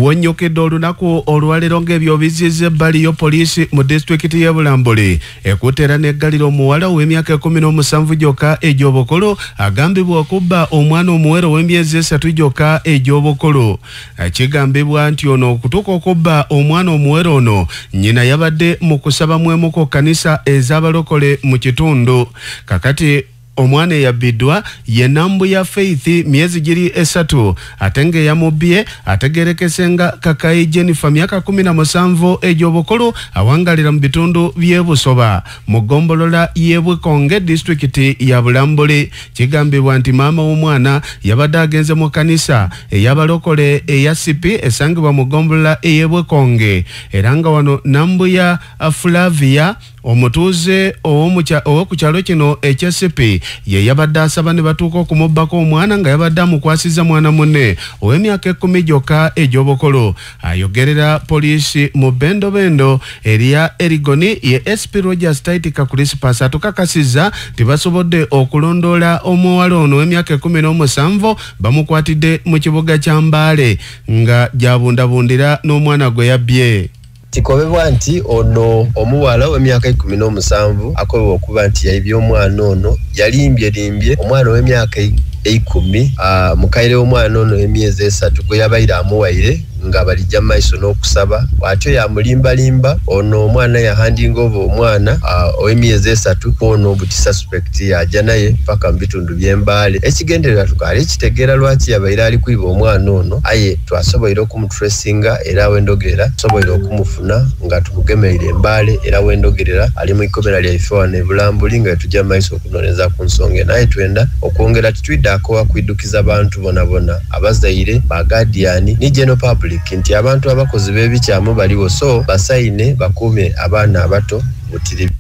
Wonyokedde olunaku olwaleero ng'ebyo bizize ebbali yo poliisi mu disitulikiti y'e Bulambuli ekutte era n'eggalira omuwala ow'emyaka 17 gyokka egy'obukulu agambibwa okubba omwana omuwere ow'emyezi 3 gyokka egy'obukulu. Kigambibwa nti ono okutuuka okubba omwana omuwere ono nnyina yabadde mu kusaba mwemu ku kkanisa ez'abalokole mu kitundu. Kakati omwana eyabbiddwa ye Nambuya Faith myezi giri 3 ate ng'eyamubbye ategerekese nga Kakayi Jennifer myaka 17 egy'obukulu awangalira mu bitundu by'e Busoba mu ggombolola y'e Bwekonge disitulikiti ya Bulambuli. Kigambibwa nti maama w'omwana yabadde agenze mu kkanisa ey'abalokole eya Sipi esangibwa mu ggombolola ey'e Bwekonge era nga wano Nambuya Flavia omutuuze ow'oku kyalo kino ekya Sipi ye yabadde asaba ne batuuka okumubbako omwana nga yabadde amukwasizza mwana munne ow'emyaka 10 gyokka egy'obukulu. Ayogerera poliisi mu bendobendo erya Erigoni ye SP Rogers Taitika Crispus atukakasizza nti basobodde okulondoola omuwala ono ow'emyaka 17 bamukwatidde mu kibuga kya Mbale nga gyabundabundira n'omwana gwe yabbye. Kikobebwa nti ono omuwala ow'emyaka 17 akobebwa okuba nti yaibye omwana ono yalimbye omwana ow'emyaka 10 mukaire w'omwana ono emyezi 3 gwe yabaire amuwaire nga balijja maiso n'okusaba atyo yamulimbalimba ono omwana yahandinga ova omwana ow'emyezi 3 ono buti suspect yajja naye paka mu bitundu by'Embaale. Ekigendererwa tukaali ekitegeera lwaki yabaire ali kwiba omwana ono aye twasoboire okumutracinga era wendogerera tusoboire okumufuna nga tumugemeire Embaale era wendogerera ali mu ikomera lyaife wano e Bulambuli nga tujja maiso okunoonyereza ku nsonga eno. Aye twenda okwongera titwidde akwidukiza bantu bonabona abazaire ba guardian ni general public nti abantu abakozi b'ebikyamu baliwo so basaine bakuume abaana abato butiri.